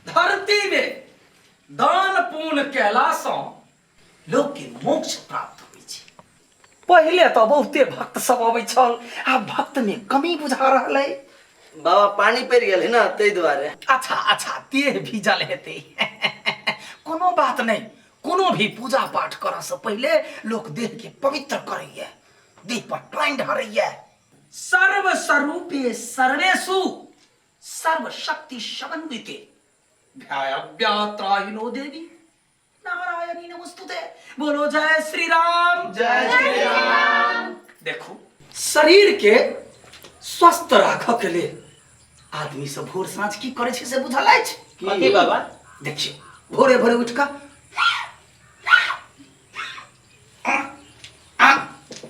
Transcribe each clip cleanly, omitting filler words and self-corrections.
धरती में दान पुण्य केलासँ लोकके मोक्ष प्राप्त होइ छै। पहिले तऽ बहुते भक्त सब अबै छल, आब भक्तमे कमी बुझा रहल अइ। बाबा पानी पड़ि गेल है ना ताहि दुआरे। अच्छा अच्छा, देह भीजल हेतै, कोनो बात नहि। कोनो भी पूजा पाठ करऽसँ पहिले लोक देहके पवित्र करैए, देह पर पानि ढारैए। सर्व स्वरूपे सर्वेषु सर्वशक्ति समन्विते ध्यायव्यात्राहिनो देवी नारायणी नमस्तुते। बोलो जय श्री राम, जय श्री राम। देखू, शरीर के स्वस्थ राखऽ के लेल आदमी सब भोर साँझ की करै छै से बुझल अछि? कथी बाबा? देखियौ, भोरे भोरे उठि कऽ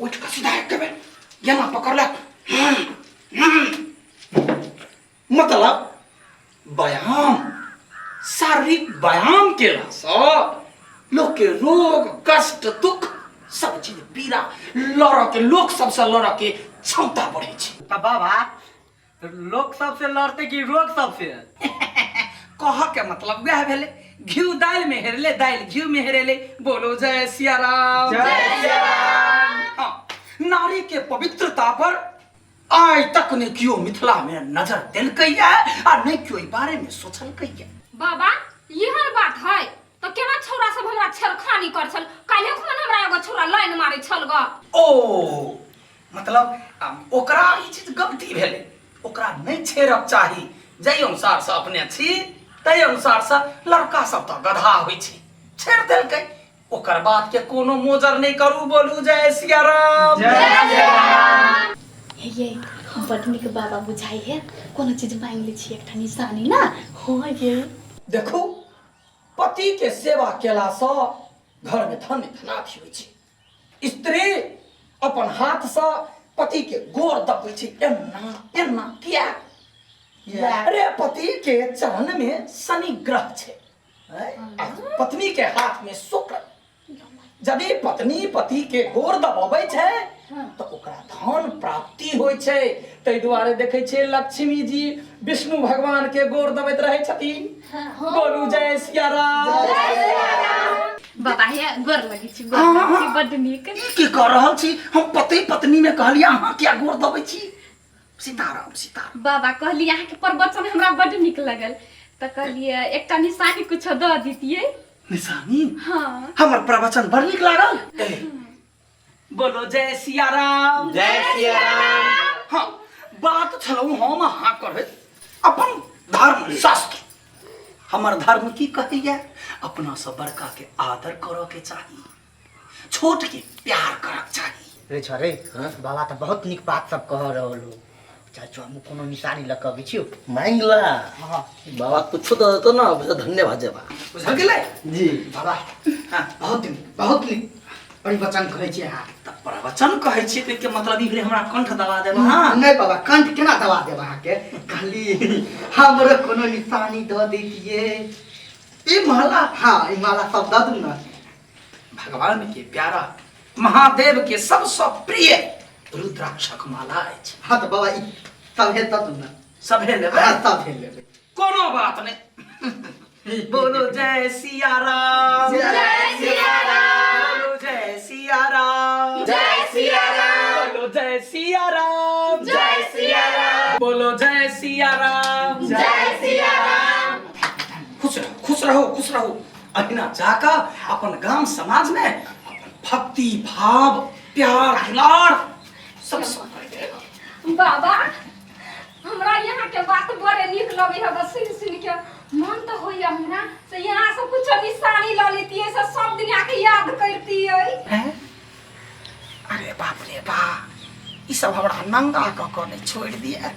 उठि कऽ सीधा एक बेर एना पकड़लक, मतलब व्यायाम, शारीरिक व्यायाम केलासँ लोकके रोग कष्ट दुख सब चीज पीड़ा लड़ऽ के, लोक सबसँ लड़ऽ के क्षमता बढ़ै छै। तऽ बाबा लोक सबसे लड़ते कि रोग सबसे? कहऽ के मतलब वएह भेलै, घिउ दालि में हेरले, दालि घिउ में हेरेले। बोलो जय सिया राम, जय सिया राम। हाँ, नारी के पवित्रता पर आइ तक ने केओ मिथिला में नजर देलकैया आ नहि केओ एहि बारे में सोचलकैया। बाबा एहन बात है तो केना छौरा सब हमरा छेड़खानी कर छल? काल्हि खुन हमरा एगो छौरा लाइन मारे छल ग। ओ मतलब ओकरा ई चीज गलती भेलै, ओकरा नहि छेड़क चाही। जाहि अनुसार से अपने छी ताहि अनुसार से लड़का सब तऽ गधा होइ छै, छेड़ देलकै, ओकर बात के कोनो मोजर नहि करू। बोलू जय सिया राम, जय सिया राम। हे ये बड नीक बाबा बुझाइ है, कोनो चीज मांगि लै छी एकटा निशानी ना। हाँ ये देखू, पति के सेवा केलासँ घर में धन धनाथी होइ छै। स्त्री अपन हाथसँ पति के गोर दबै छै एना एना, किया? अरे पति के चरण में शनि ग्रह छै आ पत्नी के हाथ में शुक्र। यदि पत्नी पति के गोर दबाबै छै तऽ ओकरा धन प्राप्ति होइ छै। ताहि दुआरे देखै छियै लक्ष्मी जी विष्णु भगवान के गोर दबैत रहै छथिन। बोलू जय सिया राम। बाबा हे गोर लगै छी, गोर लगै छी, बड नीक। ई की कऽ रहल छी? हम पति पत्नी में कहलियै, अहाँ किया गोर दबै छी? सीताराम सीताराम। बाबा कहली अहाँके प्रवचन हमरा बड नीक लगल तऽ कहलियै एकटा निशानी कुछो दऽ दितियै। निशानी? हाँ। हमर प्रवचन बड़ नीक लागल। ए, बोलो जय सिया राम, जय सिया राम। हाँ, बात छलहुँ हम अहाँ करैत अपन धर्म शास्त्र। हमर धर्म की कहैया? अपना से बड़का के आदर करऽ के चाही, छोट के प्यार करक चाही। रे छोरे, बाबा तऽ बहुत नीक बात सब कह रहल हो। चल चल, हम कोनो निशानी लऽ कऽ अबै छियौ। मांगि ला। हाँ। बाबा कुछो दऽ देतो ना, बुझा धन्य भऽ जेबा। बुझल गेलै? जी बाबा। हाँ। बहुत नीक, बहुत नीक प्रवचन कहै छियै अहाँ। तऽ प्रवचन कहै छियै तऽ के मतलब ई भेलै हमरा कंठ दबा देब अहाँ? नहि बाबा, कंठ केना दबा देब अहाँके? कहली हमरो कोनो निशानी दऽ दैतियै। ई माला? हाँ, ई माला सब दऽ दू ने। भगवान के प्यारा महादेव के सबसँ प्रिय रुद्राक्षक माला अछि। हाँ तऽ बाबा ई सभे दऽ दू ने। सभे लेबै? हाँ, सभे लेबै। कोनो बात नहि। बोलो जय सिया राम, जय सिया राम। बोलो जय सिया राम, जय सिया राम। बोलो जय सिया राम, जय सिया राम। बोलो जय सिया राम, जय सिया राम। खुश रहो, खुश रहो, खुश रहो। अहिना जाकऽ अपन गाम समाज में अपन भक्ति भाव प्यार दुलार सब सब करैत रहब। बाबा हमरा यहाँ के बात बड़े नीक लगे है, बस सुन सुन के मन तो होइया हमरा से यहाँ से कुछ निशानी ल लेतियै से सब दिन आके याद करतियै। हैं? अरे बाप रे बा, ई सब हमरा नंगा कऽ कऽ नहि छोड़ि दिए।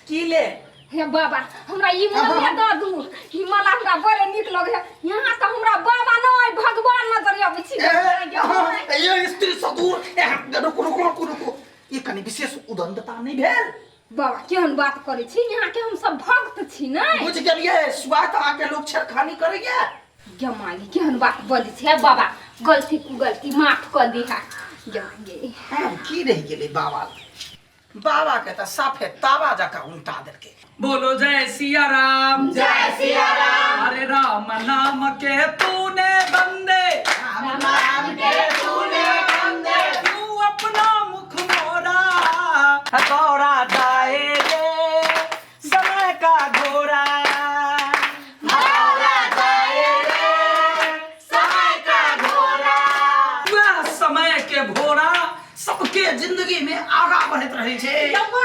की ले? हे बाबा हमरा ई माला दऽ दू, ई माला हमरा बड़े नीक लगे है। यहाँ तऽ हमरा बाबा नहि भगवान नजर आबै छी। ये स्त्री से दूर, ए, रुकू रुकू रुकू रुकू, ई कनि विशेष उदंडता नहि भेल? बाबा केहन बात करै छी, यहाँ के हम सब भक्त छी ने। बुझि गेलियै, स्वार्थ अहाँके लोक छेड़खानी करैया। गे माली केहन बात बोलै छै बाबा, गलती कुगलती माफ कऽ दिहा। गे माली आब की रहि गेलै बाबा? बाबा के तऽ साफे तावा जकाँ उल्टा देलकै। बोलो जय सिया राम, जय सिया राम। राम नाम के तूने बंदे, राम नाम के तूने बंदे, तू अपना मुख मोरा, दौड़ा जाए रे समय का घोड़ा, दौड़ा जाए रे समय का घोड़ा। वह समय के घोड़ा सबके जिंदगी में आगा बढ़ैत रहे छै। बाबा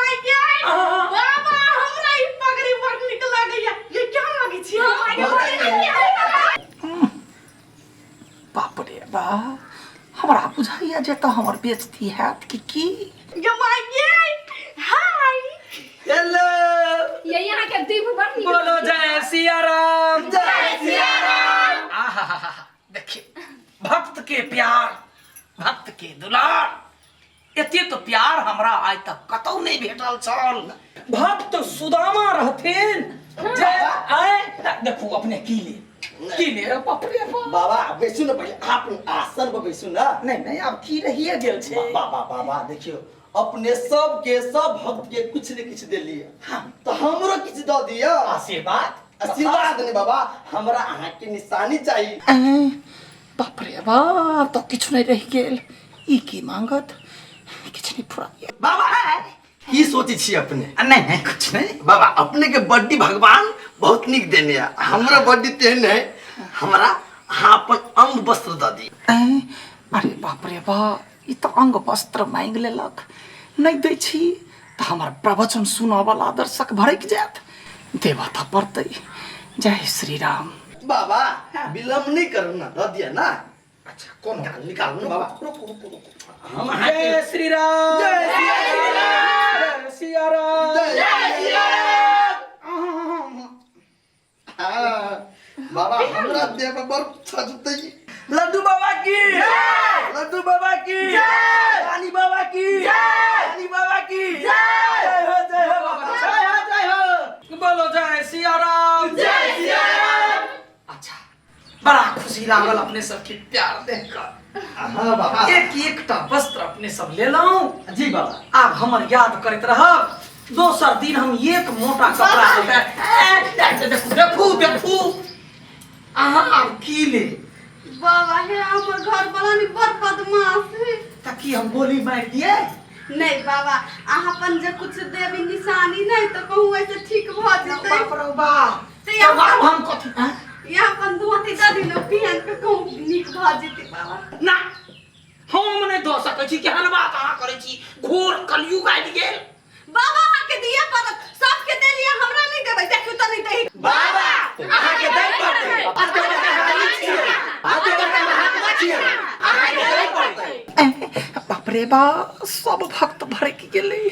हमरा ई पगड़ी बड़ नीक लगैया, ये क्या लगै छी? बाप रे बा, हमरा बुझाइया जे तऽ हमर बेइज्जती हैत कि की। हाय हेलो, ये यहाँ के दीप बड़ नीक। बोलो जय सिया राम, जय सिया राम। आहा, देखिए भक्त के प्यार, भक्त के दुलार, एतेक प्यार हमरा आइ तक कतौ नहि भेटल छल। भक्त सुदामा रहथिन जे आय देखू अपने की ले की ले, बाप रे बाप। बाबा बैसू ने पहिले, आप आसन पर बैसू ना। नहीं नहीं, आब की रहिए गेल छै। बाबा बाबा देखियो, अपने सब के सब भक्त के कुछ ने किछ देलिए। हाँ। तो हमरो किछ दऽ दिअ। आशीर्वाद। आशीर्वाद नहीं बाबा, हमरा अहाँ के निशानी चाहिए। बाप रे बाप, तो किछु नहीं रहि गेल। ई की मांगत, किछु नहीं फुरा। बाबा की सोचै छी अपने? नहीं नहीं, कुछ नहीं। बाबा अपने के बड्डी भगवान बहुत नीक देने है, हमरा बड्डी तेहन है, हमरा अहाँ अपन अंग वस्त्र दऽ दी। अरे बाप रे बा, ई तऽ अंग वस्त्र मांगि लेलक, नहीं दै छी तऽ हमर प्रवचन सुनऽ वाला दर्शक भड़कि जायत, देबऽ तऽ पड़तै। जय श्री राम। बाबा विलम्ब नहीं करू ना, दऽ दिअ ना। अच्छा कोनो निकालू ना बाबा। रुकू रुकू रुकू। हम अहाँके जय श्री राम, जय श्री राम, जय सिया राम, जय श्री राम। हाँ, बाबा हमरा देह पर बड़ छजतै। लड्डू बाबा की जय, लड्डू बाबा की जय, रानी बाबा की जय, रानी बाबा की जय, जय हो जय हो बाबा, जय हो जय हो, बोलो जय सिया राम, जय सिया राम। अच्छा बड़ा खुशी लागल अपने सबके प्यार देख कर। हाँ बाबा, एक एकटा वस्त्र अपने सब लेलहुँ। जी बाबा। आब हमर याद करैत रहब, दोसर दिन हम एक मोटा कपड़ा लेबै। देखू देखू देखू, अहाँ आब की ले। बाबा हे, हमर घर वाला नी बड़ बदमाश है। तऽ की हम गोली मारि दिए? नहीं बाबा, अहाँ अपन जे कुछ देबी निशानी नहीं तो कहूँ ऐसे ठीक भ जेतै। बाप रे बाप, तऽ तब आब हम कथी? आँय? यहाँ अपन धोती दऽ दिनो, पिहन के कहूँ नीक भ जेतै बाबा। ना, हम नहि दऽ सकै छी। केहन बात अहाँ करै छी, घोर कलयुग आबि गेल। बाबा अहाँके दिअ पड़त, सबके देलियै हमरा नहीं देबै, देखियौ तऽ नहीं दही। बाबा अहाँके दै पड़तै, अहाँके बड़का मालिक छियै, अहाँके बड़का महात्मा छियै, अहाँके दै पड़तै। बाप रे बा, सब भक्त भड़कि गेलै,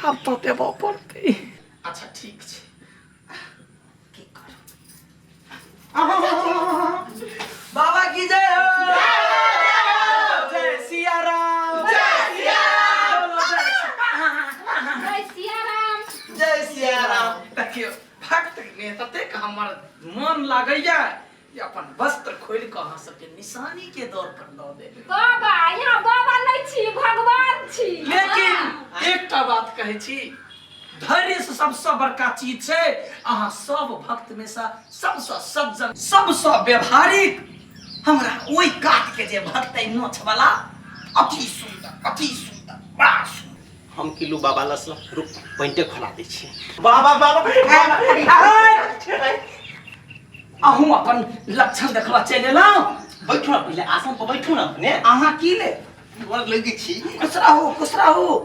आब तऽ देबऽ पड़तै। अच्छा ठीक छै, की करू। बाबा की जय हो, जय सिया राम, जय सिया राम, जय सिया राम, जय सिया राम। देखियौ भक्त के ततेक हमर मन लागैया जे अपन वस्त्र खोलि कऽ अहाँ सबके निशानी के तौर पर दऽ देब। बाबा यहाँ बाबा नहीं छी, भगवान छी। लेकिन एकटा बात कहै छी, धैर्य से सबसँ बड़का चीज छै। अहाँ सब भक्त में से सबसँ सज्जन, सबसँ व्यवहारिक हमरा ओहि कात के जे भक्त अइ नोच वाला, अति सुंदर, अति सुंदर, बड़ा सुंदर। हम किलू बाबा लस रुक, पैंटे खोला दै छी। बाबा बाबा अहूँ अपन लक्षण देखबा चलि एलहुँ। बैठू ना पहिले आसन पर बैठू ना अपने। अहाँ की ले बड़ लगै छी। खुश रहू, खुश रहू।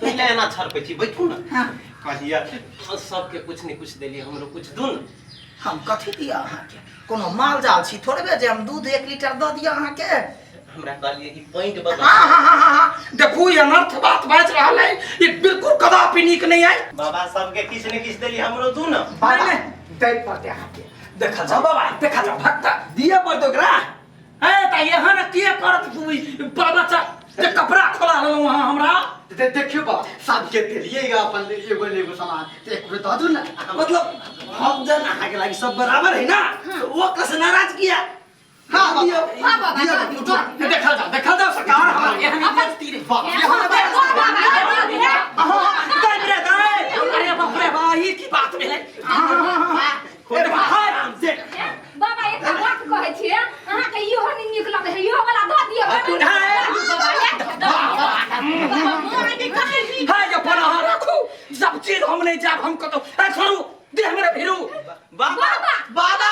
पहिले एना छरपै छी, बैठू ना। हाँ। कहिया सबके कुछ ने कुछ देलियै, हमरो कुछ दू ना। हम कथी दिअ अहाँके? कोनो माल जाल छी थोड़बे जे हम दूध 1 लीटर दऽ दिअ अहाँके। हमरा कहलियै कि पैंट बदल। हाँ हाँ हाँ हाँ, देखू ई अनर्थ बात बाजि रहल है, ई बिल्कुल कदापि नीक नहीं है। बाबा सबके किछु ने किछु देलियै, हमरो दू ना। नहीं नहीं, दै पड़तै अहाँके। देखल जाओ बाबा, देखल जाओ भक्त दिअ पड़तै ओकरा। ए त एहन किए करत तू ई प्रवचन जे कपड़ा खोला लेलहुँ अहाँ हमरा? देखियौ बाबा, सबके देलियै अपन एगो ने एगो सामान, तऽ एक बेर दऽ दू ना। मतलब भक्त जन अहाँके लागि सब बराबर है ना, तो वो कैसे नाराज किया? हाँ बाबा। दियौ। हाँ बाबा, दियौ, दऽ दियौ, दऽ दियौ। देखल जाओ, देखल जाओ सरकार, हमरा एहन बेइज्जती रे। अहाँ दै रे दै, अरे बाप रे बा, ई की बात भेलै? अरे भाई, आराम से। चीज हम नहीं जाब हम कतौ ए छोड़ू देह मेरे भिरू बाबा बाबा।